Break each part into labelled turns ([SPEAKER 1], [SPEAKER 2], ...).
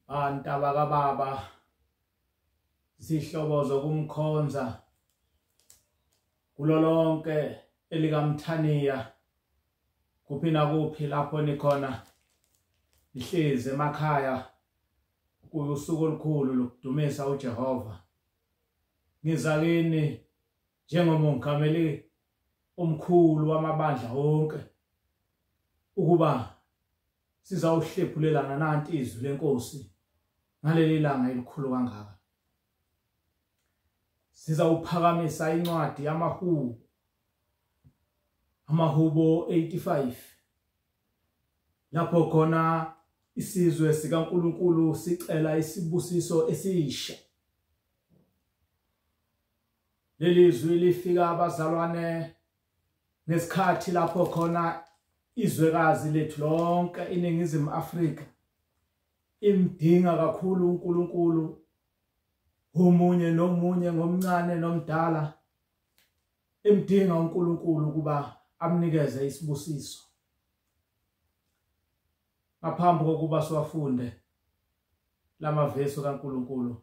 [SPEAKER 1] Bantabakababa, zihlobo zokumkhonza kulo lonke elikaMthaniya, kuphi nakuphi lapho nikhona, nihlezi emakhaya, kuyusuku olukhulu lokudumisa uJehova. Ngiza kini njengomongameli omkhulu wamabandla wonke ukuba sizawuhlephulelana nanti izwi lenkosi ngaleli langa elikhulu kangaka. Sizawuphakamisa incwadi yamaHubo, amaHubo 85, lapho khona isizwe sikaNkulunkulu sicela isibusiso esisha. Leli zwi lifika abazalwane ngesikhathi lapho khona izwekazi lethu lonke iNingizimu Afrika imdinga kakhulu uNkulunkulu, omunye nomunye, ngomncane nomdala, imdinga uNkulunkulu ukuba amnikeze isibusiso. Ngaphambi kokuba siwafunde lamavesi kaNkulunkulu,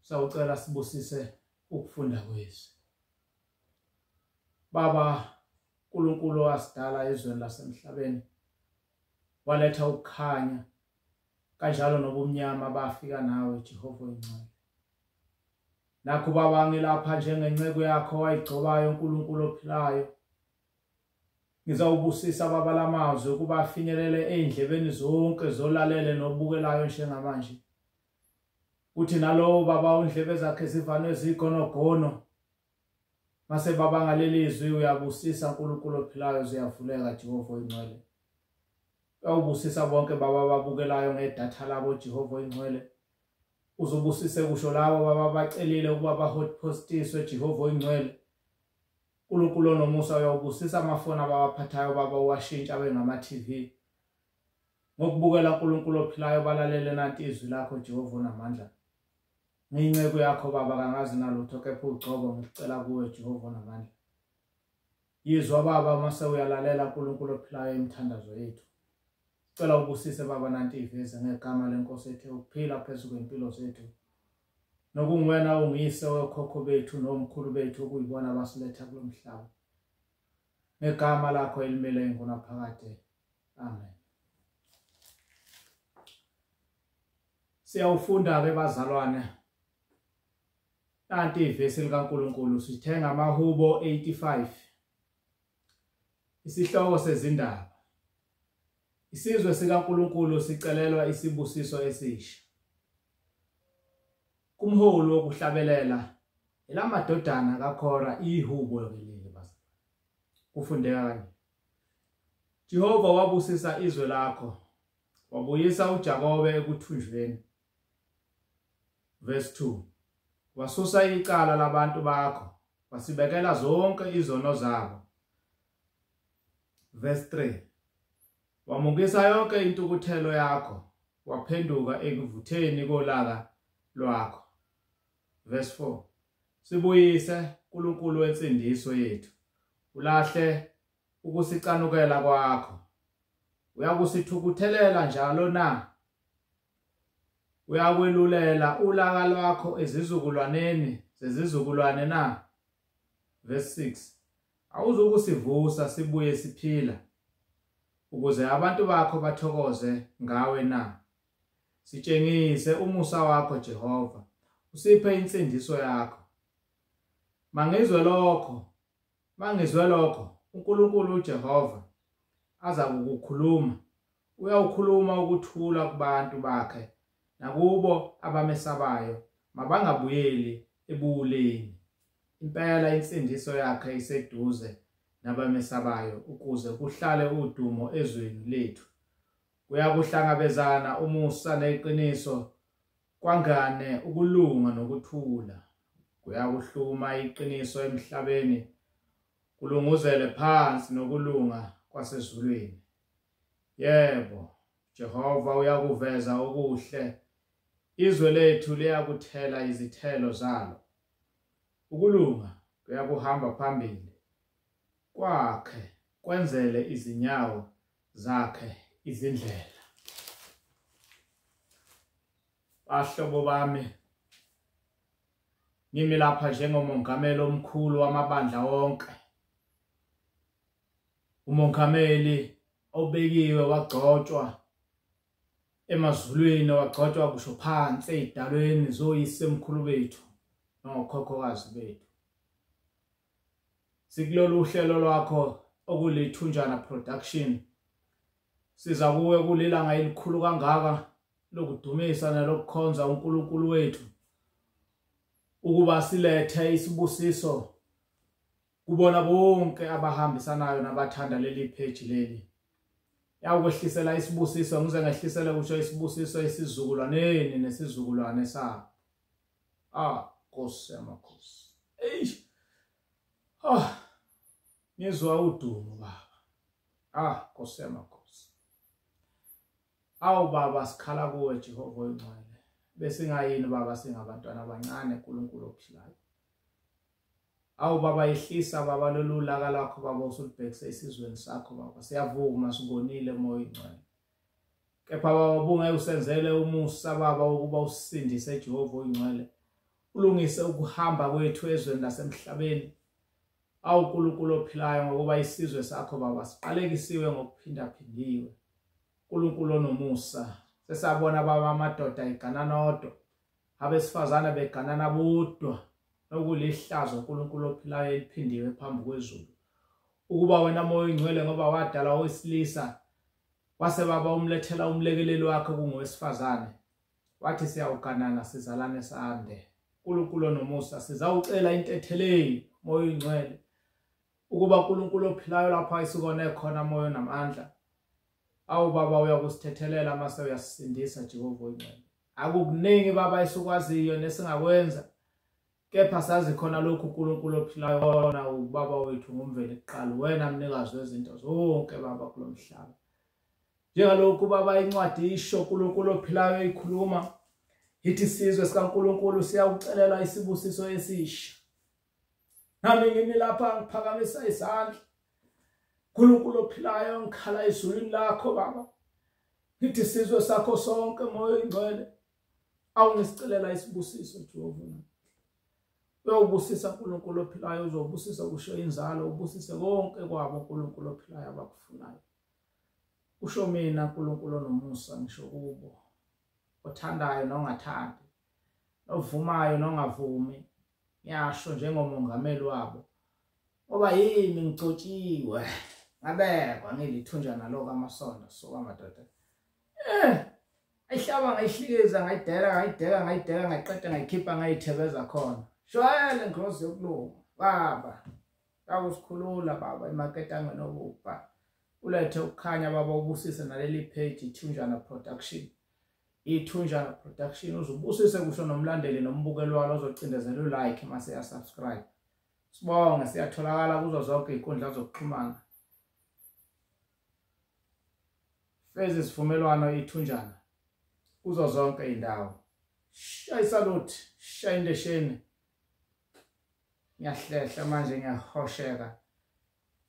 [SPEAKER 1] sawucela sibusise ukufunda kwezwi. Baba uNkulunkulu owasidala ezweni lasemhlabeni, waletha ukukhanya kanjalo nobumnyama bafika nawe Jehova oyingcwele. Nakho Baba ngilapha njengenceku yakho wayigcobayo uNkulunkulu ophilayo. Ngizawubusisa Baba lamazwi ukuba afinyelele ey'ndlebeni zonke zolalele nobukelayo njengamanje. Kuthi nalowo Baba undlebe zakhe zivanwe zigonogono, mase Baba ngaleli zwi uyabusisa uNkulunkulu ophilayo, ziyavuleka Jehova oyingcwele. Uyawubusisa bonke Baba ababukelayo ngedatha labo Jehova oyingcwele. Uzobusise kusho labo Baba bacelile ukuba bahotpostiswe Jehova oyingcwele. uNkulunkulu onomusa uyawubusisa amafoni abawaphathayo Baba, uwashintsha abe ngama-TV. Ngokubukela uNkulunkulu ophilayo balalele nanti izwi lakho Jehova onamandla. Ngiyinceku yakho Baba, kangazi nalutho kepha ugcobo ngikucela kuwe Jehova onamandla. Yizwa Baba mase uyalalela uNkulunkulu ophilayo imithandazo yethu. Cela ubusise Baba nanti iveze ngegama lenkosi ethe ukuphila phezu kwempilo zethu. Nokunguwena ungiyise wokhokho bethu nomkhulu bethu okuyibona abasiletha kulomhlaba. Ngegama lakho elimele ingunaphakade. Amen. Siyawufunda ke bazalwane. Nanti ivesi likaNkulunkulu, sithenga amaHubo 85. Isihloko sezindaba. Isizwe sikaNkulunkulu sicelelwa isibusiso esisha. Kumholi wokuhlabelela elamadodana kaKora ihubo leli bazalwane. Kufundeka kanje. Jehova wabusisa izwe lakho, wabuyisa uJakobe ekuthunjweni. Verse 2. Wasusa icala labantu bakho, wasibekela zonke izono zabo. Verse 3. Wamukisa yonke intukuthelo yakho, waphenduka ekuvutheni kolaka lwakho. Verse 4. Sibuyise uNkulunkulu wensindiso yethu, ulahle ukusicanukela kwakho. Uyakusithukuthelela njalo na? Uyakwelulela ulaka lwakho ezizukulwaneni zezizukulwane na? Verse 6. Awuzukusivusa sibuye siphila, ukuze abantu bakho bathokoze ngawe na? Sitshengise umusa wakho Jehova, usiphe insindiso yakho. Mangizwe lokho, mangizwe lokho uNkulunkulu uJehova aza kukukhuluma. Uyawukhuluma ukuthula kubantu bakhe nakubo abamesabayo, mabangabuyeli ebuwuleni. Impela insindiso yakhe iseduze nabamesabayo, ukuze kuhlale udumo ezweni lethu. Kuyakuhlangabezana umusa neqiniso, kwangane ukulunga nokuthula. Kuyakuhluma iqiniso emhlabeni, kulunguzele phansi nokulunga kwasezulwini. Yebo, Jehova uyakuveza okuhle, izwe lethu liyakuthela izithelo zalo. Ukulunga kuyakuhamba phambili kwakhe, kwenzele izinyawo zakhe izindlela. Bahlobo bami, ngimi lapha njengomongameli omkhulu wamabandla wonke, umongameli obekiwe wagcotshwa emazulwini, wagcotshwa kusho phansi ey'dalweni zoyisemkhulu bethu nokhokhokazi bethu. Sikulolu hlelo lwakho okuliThunjana Production, siza kuwe kulilanga elikhulu kangaka lokudumisa nalokukhonza uNkulunkulu wethu, ukuba silethe isibusiso kubona bonke abahambisanayo nabathanda leli page leli. Yakwehlisela isibusiso, ngize ngehlisele kusho isibusiso esizukulwaneni nesizukulwane sabo. Ah, Nkosi yamakhosi. Eish. Ah. Ngizwa udumo baba. Ah, Nkosi yamakhosi. Awu baba, sikhala kuwe Jehova oyingcwele. Besingayini baba singabantwana abancane, uNkulunkulu ophilayo. Awu baba, yehlisa baba lolu laka lwakho baba usulubhekise esizweni sakho baba. Siyavuma sikonile Moya oyingcwele. Kepha baba bunge usenzele umusa baba ukuba usisindise Jehova oyingcwele. Ulungise ukuhamba kwethu ezweni lasemhlabeni. Awu uNkulunkulu ophilayo, ngokuba isizwe sakho baba siqalekisiwe ngokuphindaphindiwe. uNkulunkulu onomusa, sesabona baba amadoda eganana odwa, abesifazane beganana bodwa, nokulihlazo uNkulunkulu ophilayo eliphindiwe phambi kwezulu. Ukuba wena Moya oyingcwele, ngoba wadala owesilisa, wase baba umlethela umlekeleli wakhe kungowesifazane, wathi siyawuganana sizalane sande. uNkulunkulu onomusa, sizawucela intetheleli Moya oyingcwele, ukuba uNkulunkulu ophilayo lapha isikone khona Moya onamandla. Awu baba, uyakusithethelela mase uyasisindisa Jehova oyingcwele. Akukuningi baba esukwaziyo nesingakwenza, kepha sazi khona lokhu uNkulunkulu ophilayo wona ubaba wethu ngumveli kuqala, wena mnikazi wezinto zonke baba kulomhlaba. Njengalokhu baba incwadi isho uNkulunkulu ophilayo ikhuluma, ithi isizwe sikaNkulunkulu siyawucelela isibusiso esisha. Nami ngimi lapha ngiphakamisa izandla, uNkulunkulu ophilayo, ngikhala ezulwini lakho baba, ngithi isizwe sakho sonke Moya oyingcwele, awungisicelela isibusiso Jehova. Uyawubusisa uNkulunkulu ophilayo, uzobusisa kusho inzalo, ubusise konke kwabo uNkulunkulu ophilayo abakufunayo. Kusho mina uNkulunkulu onomusa, ngisho kubo othandayo nongathandi, ovumayo nongavumi, ngiyasho njengomongameli wabo, ngoba yimi ngigcotshiwe ngabekwa ngilithunjana lo kaMasondo. Suka madoda, ayihlaba ngayihlikiza, ngayidela ngayideka ngayideka ngayiqeda ngayikhipha ngayithebeza khona. Shwele ngrozi yokulunga baba, akusikhulula baba emaketangweni obubha, ulethe ukukhanya baba, ubusise naleli page iThunjana Production. iThunjana Production uzubusise kusho nomlandeli nombukeli walo ozocindezela ulike mase ya subscribe. Sibonge, siyatholakala kuzo zonke izinkundla zokuxhumana. Feza isivumelwano iThunjana kuzo zonke indawo. Shaya isalute, shaya indesheni. Ngiyahlehla manje, ngiyahosheka.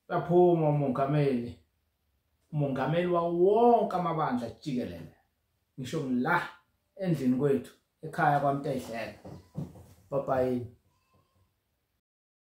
[SPEAKER 1] Uyaphuma umongameli, umongameli wawo wonke amabandla jikelele, ngisho ngila endlini kwethu ekhaya kwaMntedlela. Bye bye.